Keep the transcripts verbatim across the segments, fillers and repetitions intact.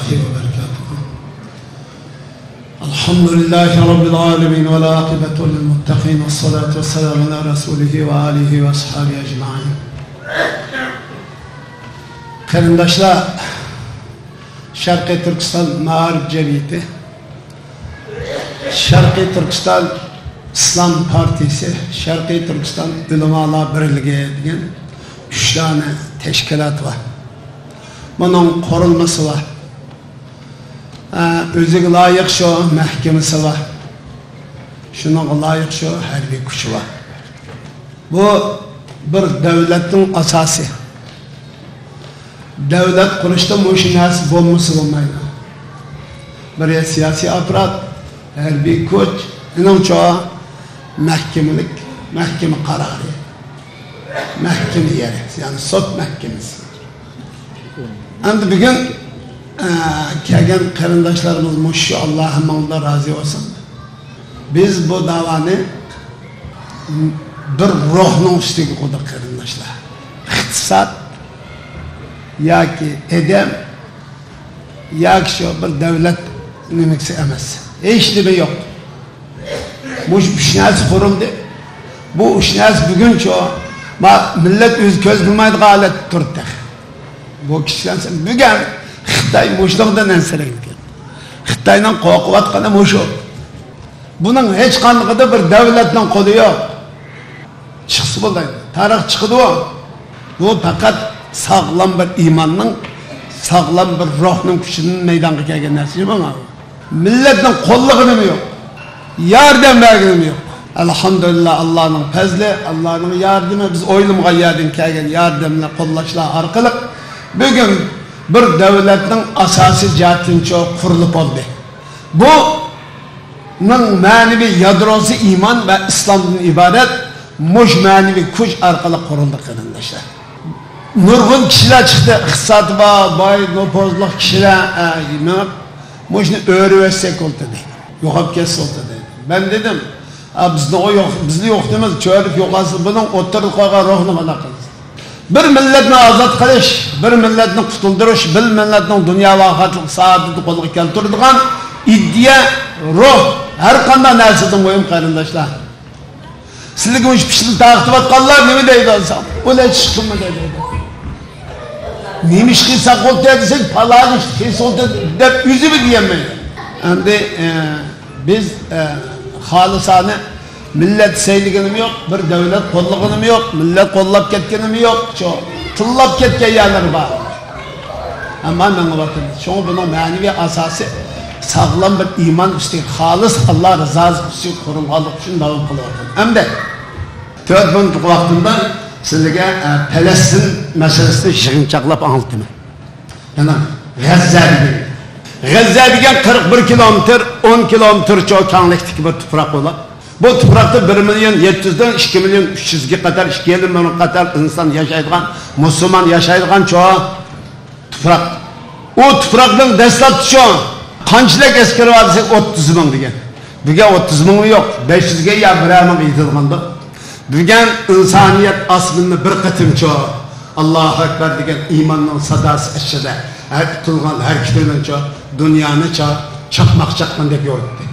وبركاته. الحمد لله رب العالمين، والعاقبة للمتقين، والصلاة والسلام على رسوله وآله وأصحابه أجمعين. قېرىنداشلار، شەرقىي تۈركىستان مائارىپ جەمئىيىتى، شەرقىي تۈركىستان ئىسلام پارتىيىسى، شەرقىي تۈركىستان ئۆلىمالار بىرلىكى دېگەن ئۈچ دانە تەشكىلات بار. بۇنىڭ قۇرۇلمىسى بار. ئە، ئۆزىگە لايىق شۇ مەھكىمىسى بار. شۇنىڭغا لايىق شۇ ھەربىي كۈچى بار. بۇ بىر دۆلەتنىڭ ئاساسى. دۆلەت قۇرۇشتا مۇشۇ نەرسە بولمىسا بولمايدۇ. بىر سىياسىي ئاپپارات، ھەربىي كۈچ، ئېنىڭچۇ مەھكىمىلىك، مەھكىمە قارارى، مەھكىمە يېرى، يەنى سوت مەھكىمىسى. ئەمدى بۈگۈن، ئە، كەلگەن قېرىنداشلىرىمىز مۇشۇ، ئاللا ھەممىڭلارغا رازى بولسۇن. بىز بۇ داۋانى بىر روھنىڭ ئۈستىگە قۇردۇق، قېرىنداشلار. ئىقتىساد ياكى ئادەم ياكى شۇ بىر دۆلەت نېمىسى ئەمەس. ھېچ نېمە يوق. مۇشۇ ئۈچ نەرسە قۇرۇلدى. بۇ ئۈچ نەرسە بۈگۈنچۇ، ما، مىللەت ئۆزى كۆز قىلمايدىغان ھالەتتە تۇردى تېخى. بۇ كىشىلەر بۈگۈن خىتاي مۇشۇنىڭدىن ئەنسىرەيدىكەن. خىتاينىڭ قورقۇۋاتقىنى مۇشۇ. بۇنىڭ ھېچقاندىقىدا بىر دۆلەتنىڭ قولى يوق. چىقسا بولدى. تارىخ چىقىدۇ. بۇ پەقەت ساغلام بىر ئىماننىڭ، ساغلام بىر روھنىڭ كۈچىدىن مەيدانغا كەلگەن نەرسە، مانا. مىللەتنىڭ قوللىغىنىمۇ يوق. ياردەم بەرگىنىمۇ يوق. ئەلھەمدۇلىللا، ئاللانىڭ پەزلى، ئاللانىڭ ياردىمى، بىز ئويلىمىغان يەردىن كەلگەن ياردەملەر، قوللاشلار ئارقىلىق بۈگۈن بىر دۆلەتنىڭ ئاساسىي جەھەتتىنچۇ قۇرۇلۇپ بولدى. بۇنىڭ مەنىۋى يادروسى ئىمان ۋە ئىسلامدىن ئىبارەت. مۇشۇ مەنىۋى كۈچ ئارقىلىق قۇرۇلدى، قېرىنداشلار. نۇرغۇن كىشىلەر چىقتى، ئىقتىسادى بار، باي، نوپۇزلۇق كىشىلەر، ئە، مېڭىپ، مۇشۇنى ئۆرۈۋەتسەك بولدى دەيدۇ. يوقاپ كەتسە بولدى دەيدۇ. مەن دېدىم، ئا، بىزنىغۇ يوق، بىزنى يوقىتىمىز، چۆرۈپ يوقالسا، بۇنىڭ ئوتتۇرىدا قالغان روھنى قانداق قىلىمىز؟ بىر مىللەتنى ئازاد قىلىش، بىر مىللەتنى قۇتۇلدۇرۇش، بىر مىللەتنىڭ دۇنيا ۋە ئاخىرەتلىك سائادىتىنى قولغا كەلتۈرىدىغان ئىدىيە، روھ ھەر قانداق نەرسىدىن مۇھىم، قېرىنداشلار. سىلىگە مۇشۇ پىچىقنى تارقىتىۋاتقانلار نېمە دەيدۇ دېسەم، ئۇلار ھېچ ئىش قىلمىدى دەيدۇ. نېمە ئىش قىلساق بولدى دېسەك، پالان ئىش قىلسا بولدى دەپ ئۆزىمۇ دېيەلمەيدۇ. ئەمدى، ئە، بىز، ئە، خالىسانە مىللەت سەيلىگىنىمۇ يوق، بىر دۆلەت قوللىغىنىمۇ يوق، مىللەت قوللاپ كەتكىنىمۇ يوق، شۇ تىللاپ كەتكەن يەرلىرى بار. ئەمما مېڭىۋاتىمىز. شۇڭا بۇنىڭ مەنىۋى ئاساسى ساغلام بىر ئىمان ئۈستىگە، خالىس ئاللا رىزاسى ئۈستىگە قۇرۇلغانلىقى ئۈچۈن داۋام قىلىۋاتىمىز. ئەمدى تۆت مىنۇتلۇق ۋاقتىمدا سىلىگە، ئە، پەلەستىن مەسىلىسىنى يىغىنچاقلاپ ئاڭلىتىمەن. يەنى غەززە دېگەن. غەززە دېگەن قىرىق بىر كىلومېتىر، ئون كىلومېتىر چوڭ كەڭلىكتىكى بىر تۇپراق بولۇپ، بۇ تۇپراقتا بىر مىليون يەتتە يۈزدىن ئىككى مىليون ئۈچ يۈزگە قەدەر، ئىككى يېرىم مىليونغا قەدەر ئىنسان ياشايدىغان، مۇسۇلمان ياشايدىغان چوڭ تۇپراق. ئۇ تۇپراقنىڭ دەسلەپتىچۇ قانچىلىك ئەسكىرى بار دېسەك، ئوتتۇز مىڭ دېگەن. بۈگۈن ئوتتۇز مىڭمۇ يوق، بەش يۈزگە يا بىرەر مىڭغا يېتىدىغاندۇ. بۈگۈن ئىنسانىيەت ئاسمىنىنى بىر قېتىمچۇ، ئاللاھۇ ئەكبەر دېگەن ئىماننىڭ ساداسى ئىچىدە ھەر قىلغان ھەرىكىتىنىچۇ دۇنيانىچۇ چاقماق چاققاندەك يورۇتتى.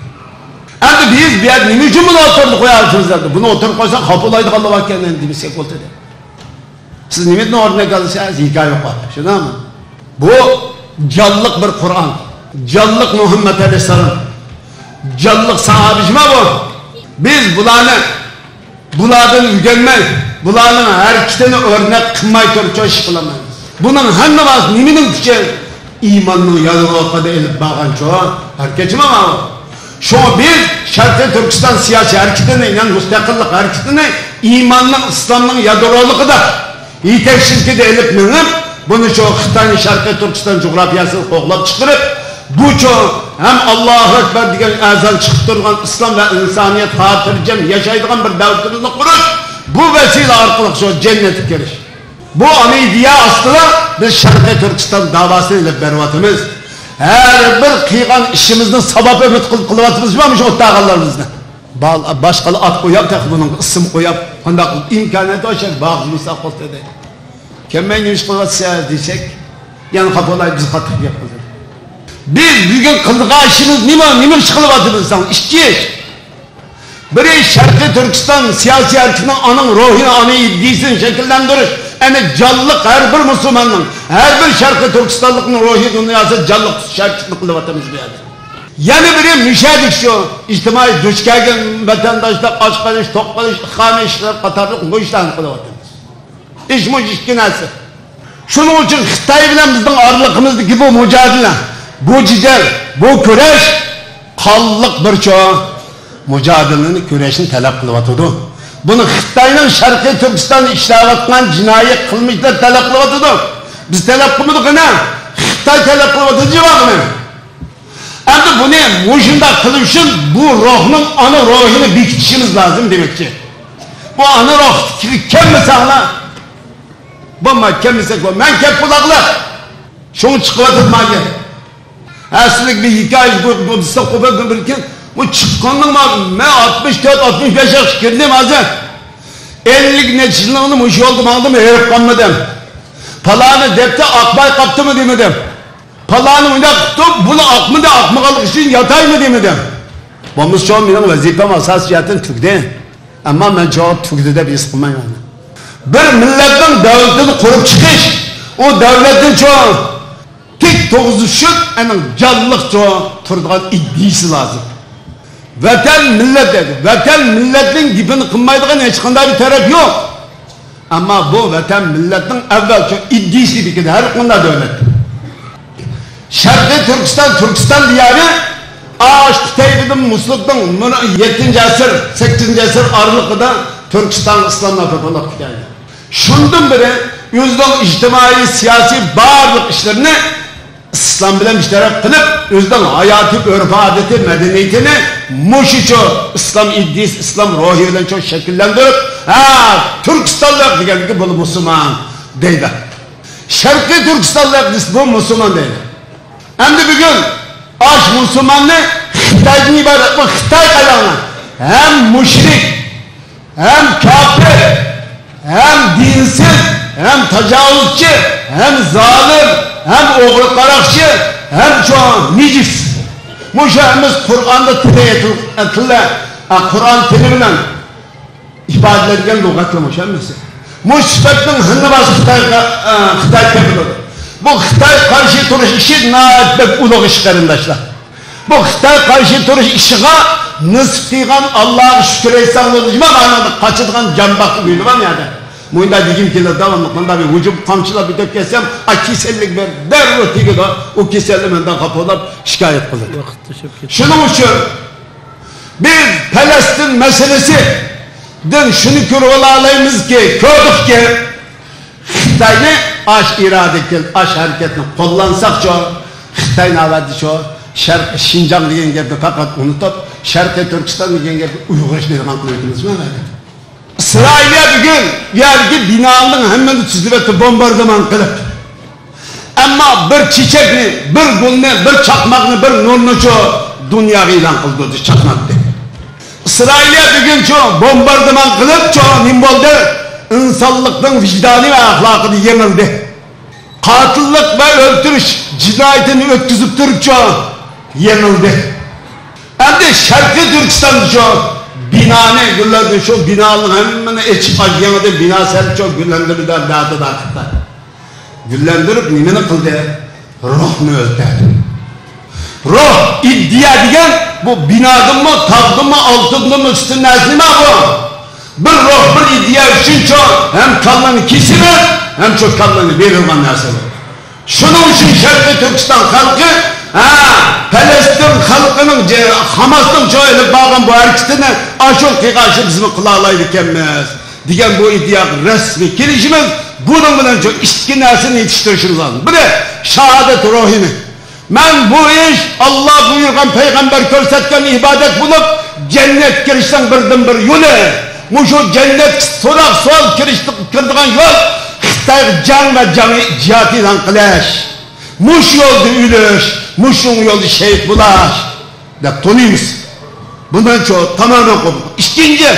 ئەمدى بىز بۇ يەردە نېمە ئۈچۈن بۇنى ئوتتۇرىدا قويالىسىمىز دەپ، بۇنى ئوتتۇرىغا قويساق خاپا بولىدىغانلار باركەن دېمىسەك بولدى. سىز نېمىدىن ئۆرنەك ئالىسىز؟ ھېكايە ئوقۇپ، شۇنداقمۇ؟ بۇ جانلىق بىر قۇرئان، جانلىق مۇھەممەد ئەلەيھىسسالام، جانلىق ساھابىجىما بۇ. بىز بۇلارنى، بۇلاردىن ئۆگەنمەي، بۇلارنىڭ ھەرىكىتىنى ئۆرنەك قىلماي تۇرۇپ ئىش قىلالمايمىز. بۇنىڭ ھەممىسى نېمىنىڭ كۈچى؟ ئىماننىڭ يالغۇزلۇقىدا ئېلىپ بارغان چوڭ ھەرىكەتچىما ماۋۇ. شۇڭا بىز شەرقىي تۈركىستان سىياسىي ھەرىكىتىنى، يەنى مۇستەقىللىق ھەرىكىتىنى ئىماننىڭ، ئىسلامنىڭ يادرولۇقىدا، يېتەكچىلىكىدە ئېلىپ مېڭىپ، بۇنى شۇ خىتاينىڭ شەرقىي تۈركىستان جۇغراپىيەسىدىن قوغلاپ چىقىرىپ، بۇ چوڭ ھەم ئاللاھۇ ئەكبەر دېگەن ئەزان چىقىپ تۇرغان ئىسلام ۋە ئىنسانىيەت خاتىرجەم ياشايدىغان بىر دەۋلىتىمىزنى قۇرۇش، بۇ ۋەسىلە ئارقىلىق شۇ جەننەتكە كىرىش. بۇ ئىدىيە ئاستىدا بىز شەرقىي تۈركىستان داۋاسىنى ئېلىپ بېرىۋاتىمىز. ھەر بىر قىلغان ئىشىمىزنى ساۋاب ئۈمىد قىلىپ قىلىۋاتىمىزمۇ مۇشۇ ئولتۇرغانلىرىمىزنى؟ با-، باشقىلار ئات قويۇپ، تېخى بۇنىڭغا ئىسىم قويۇپ، قانداق قىلىپ ئىمكانىيەت بار، شۇ باغ مۇسا قىلدى. كەلمەي نېمە ئىش قىلىۋاتىسىز دېسەك، يەنە خاپا بولاي، بىز قاتتىق گەپ قىلدۇق. بىز بۈگۈن قىلىدىغان ئىشىمىز نېمە؟ نېمە ئىش قىلىۋاتىمىز دېسەڭ، ئىككى ئىش. بىرى، شەرقىي تۈركىستان سىياسىي ھەرىكىتىنىڭ ئانىڭ روھىنى، ئانا ئىدىيىسىنى شەكىللەندۈرۈش، ئەنە جانلىق ھەر بىر مۇسۇلماننىڭ، ھەر بىر شەرقىي تۈركىستانلىقنىڭ روھىي دۇنياسىدا جانلىق تۇتۇش ھەرىكىتىنى قىلىۋاتىمىز بۇ يەردە. يەنە بىرى، مۇشۇ يەردىكى شۇ ئىجتىمائىي دۇچ كەلگەن ۋەتەنداشلار ئاچ قېلىش، توق قېلىش، ئىقامە ئىشلىرى قاتارلىق بۇ ئىشلارنى قىلىۋاتىمىز. ئىش مۇشۇ ئىككى نەرسە. شۇنىڭ ئۈچۈن خىتاي بىلەن بىزنىڭ ئارىلىقىمىزدىكى بۇ مۇجادىلە، بۇ جېدەل، بۇ كۈرەش قانلىق بىر چوڭ مۇجادىلىنى، كۈرەشنى تەلەپ قىلىۋاتىدۇ. بۇنى خىتاينىڭ شەرقىي تۈركىستاندا ئىشلەۋاتقان جىنايى قىلمىشلىرى تەلەپ قىلىۋاتىدۇ. بىز تەلەپ قىلمىدۇق، ئەنە خىتاي تەلەپ قىلىۋاتىدۇ جاۋابىنى. ئەمدى بۇنى مۇشۇنداق قىلىش ئۈچۈن بۇ روھنىڭ، ئانا روھىنى بېكىتىشىمىز لازىم دېمەكچى. بۇ ئانا روھ كەلمىسەڭلار، بولمايدۇ، كەلمىسەك بولمايدۇ. مەن كەپ بولاقلىق. شۇڭا چىقىۋاتىدۇ مانا. ئەسلىك بىر ھېكايە، بۇ، بۇ، بۇ، بۇ، بىر كۈن، بۇ چىققاندىن مەن ئاتمىش تۆت، ئاتمىش بەش ياشقا كىردىم ھازىر. ئەللىك نەچچە يىلنى مۇشۇ يولدا ماڭدىم، ھېرىپ قالمىدىم. پالانى دەپتە ئاقماي قاپتىمۇ دېمىدىم. پالانى ئۇنداق قىپتۇ، بۇنى ئاقمىدى، ئاقمىغانلىقى ئۈچۈن ياتايمۇ دېمىدىم. بولمىسا شۇ مېنىڭ ۋەزىپەم ئاساسىي جەھەتتىن تۈگىدى. ئەمما مەن شۇ تۈگىدى دەپ ھېس قىلمايمەن. بىر مىللەتنىڭ دۆلىتىنى قۇرۇپ چىقىش، ئۇ دۆلەتنى شۇ تىك تۇرغۇزۇش ئۈچۈن ئەنە جانلىق شۇ تۇرىدىغان ئىدىيىسى لازىم. ۋەتەن، مىللەت دەيدۇ. ۋەتەن، مىللەتنىڭ گېپىنى قىلمايدىغان ھېچقانداق بىر تەرەپ يوق. ئەمما بۇ ۋەتەن مىللەتنىڭ ئەۋۋەل شۇ ئىدىيىسى بېكىدى ھەر قانداق دۆلەت. شەرقىي تۈركىستان، تۈركىستان دىيارى ئاشۇ قۇتەيبىدىن مۇسلۇقنىڭ يەتتىنچى ئەسىر، سەككىزىنچى ئەسىر ئارىلىقىدا تۈركىستانغا ئىسلاملار توپىلاپ كەلدى. شۇندىن بېرى ئۆزىنىڭ ئىجتىمائىي، سىياسىي بارلىق ئىشلىرىنى ئىسلام بىلەن بىر تەرەپ قىلىپ، ئۆزىنىڭ ھاياتىي ئۆرپ-ئادىتى، مەدەنىيىتىنى مۇشۇچۇ ئىسلام ئىدىيىسى، ئىسلام روھى بىلەن شۇ شەكىللەندۈرۈپ، ھە، تۈركىستانلىق دېگەندىكى بۇ مۇسۇلمان دەيدۇ. شەرقىي تۈركىستانلىق دېسە بۇ مۇسۇلمان دەيدۇ. ئەمدى بۈگۈن ئاش مۇسۇلماننى خىتايدىن ئىبارەت، بۇ خىتاي قاراڭلار، ھەم مۇشرىك، ھەم كاپىر، ھەم دىنسىز، ھەم تاجاۋۇزچى، ھەم زالىم، ھەم ئوغرى قاراقچى، ھەم شۇ نىجىس. مۇشۇ ھەممىسى قۇرئاندا تىلى ئېيتىل-، تىلى، ئە، قۇرئان تىلى بىلەن ئىپادىلەنگەن لۇغەتلەر مۇشۇ ھەممىسى. مۇشۇ سۈپەتنىڭ ھىڭنە باسىدۇ خىتايغا، ئە، خىتاي كەپىدۇر. بۇ خىتاي قارشى تۇرۇش ئىشى ناھايىتى بەك ئۇلۇغ ئىش، قېرىنداشلار. بۇ خىتاي قارشى تۇرۇش ئىشىغا نېسىپ قىلغان، ئاللاغا شۈكۈر ئېيتساڭ بولىدۇ، نېمە مانا قاچىدىغان جان باققا ئۆيلىۋال يەردە. مۇنداق دېگۈم كېلىدۇ، داۋاملىق مۇنداق بىر ھۇجۇم قامچىلاپ يېتىپ كەتسەم، ئا، كېسەللىك بىر دەررۇ تېگىدۇ. ئۇ كېسەلنى مەندىن خاپا بولۇپ شىكايەت قىلىدۇ. ۋاقىت توشۇپ كېتىدۇ. شۇنىڭ ئۈچۈن بىز پەلەستىن مەسىلىسىدىن شۇنى كۆرۈۋالالايمىزكى، كۆردۇقكى، خىتاينى ئاش ئىرادە كېلىپ، ئاش ھەرىكەتنى قوللانساقچۇ، خىتاي ناۋەتتە شۇ شەرق، شىنجاڭ دېگەن گەپنى پەقەت ئۇنتۇپ، شەرقىي تۈركىستان دېگەن گەپنى ئۇيغۇرچە دەيدىغان قىلىۋېتىمىزمۇ؟ ئىسرائىلىيە بۈگۈن بۇ يەردىكى بىنالارنىڭ ھەممىنى تۈزۈۋەتتى، بومباردىمان قىلىپ. ئەمما بىر چېچەكنى، بىر گۈلنى، بىر چاقماقنى، بىر نۇرنىچۇ دۇنياغا ئېلان قىلدۇردى، چاقناتتى. ئىسرائىلىيە بۈگۈنچۇ بومباردىمان قىلىپچۇ نېمە بولدى؟ ئىنسانلىقنىڭ ۋىجدانى ۋە ئەخلاقىدا يېڭىلدى. قاتىللىق ۋە ئۆلتۈرۈش جىنايىتىنى ئۆتكۈزۈپ تۇرۇپچۇ يېڭىلدى. ئەمدى شەرقىي تۈركىستاندا شۇ بىنانى گۈللەندۈرۈپ، شۇ بىنانىڭ ھەممىنى ئېچىپ، يېڭىدىن بىنا سېلىپچۇ گۈللەندۈردى، بەردى، بەردى. گۈللەندۈرۈپ نېمىنى قىلدى؟ روھنى ئۆلتۈردى. روھ، ئىدىيە دېگەن بۇ بىنادىنمۇ، تاغدىنمۇ، ئالتۇندىنمۇ ئۈستۈن نەرسە نېمە بۇ؟ بىر روھ، بىر ئىدىيە ئۈچۈنچۇ ھەم كاللىنى كېسىمىز، ھەم شۇ كاللىنى بېرىدىغان نەرسە بۇ. شۇنىڭ ئۈچۈن شەرقىي تۈركىستان خەلقى، ھە، پەلەستىن خەلقىنىڭ، جە-، خاماسنىڭ شۇ ئېلىپ بارغان بۇ ھەرىكىتىنى ئاشۇ قىلغان ئىشنى بىزمۇ قىلالايدىكەنمىز دېگەن بۇ ئىدىيەگە رەسمىي كېلىشىمىز، بۇنىڭ بىلەن شۇ ئىككى نەرسىنى يېتىشتۈرۈشىمىز لازىم. بىرى، شاھادەت روھىنى. مەن بۇ ئىش ئاللا بۇيرۇغان، پەيغەمبەر كۆرسەتكەن ئىبادەت بولۇپ، جەننەتكە كىرىشنىڭ بىردىنبىر يولى. مۇشۇ جەننەتكە سوراق سوئال كىرىش-، كىرىدىغان يول خىتايغا جەڭ ۋە جەڭ جىھاد ئېلان قىلىش. مۇشۇ يولدا ئۆلۈش، مۇشۇ يولدا شېھىت بولاش دەپ تونۇيمىز. بۇنىڭچۇ تامامەن قوبۇل. ئىككىنچى،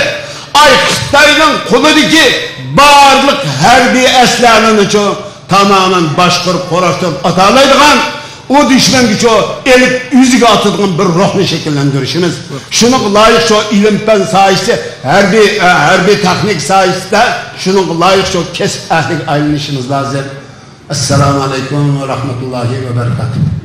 ئاي خىتاينىڭ قولىدىكى بارلىق ھەربىي ئەسلىھەلەرنىچۇ تامامەن باشقۇرۇپ، قۇراشتۇرۇپ ئاتالايدىغان، ئۇ دۈشمەنگە شۇ ئېلىپ ئۆزىگە ئاتىدىغان بىر روھنى شەكىللەندۈرۈشىمىز. شۇنىڭغا لايىق شۇ ئىلىم پەن ساھەسى، ھەربىي، ھەربىي تېخنىك ساھەسىدە شۇنىڭغا لايىق شۇ كەسىپ ئەھلىگە ئايلىنىشىمىز لازىم. ئەسسالامۇ ئەلەيكۇم ۋە رەھمەتۇللاھى ۋە بەرىكاتۇھ.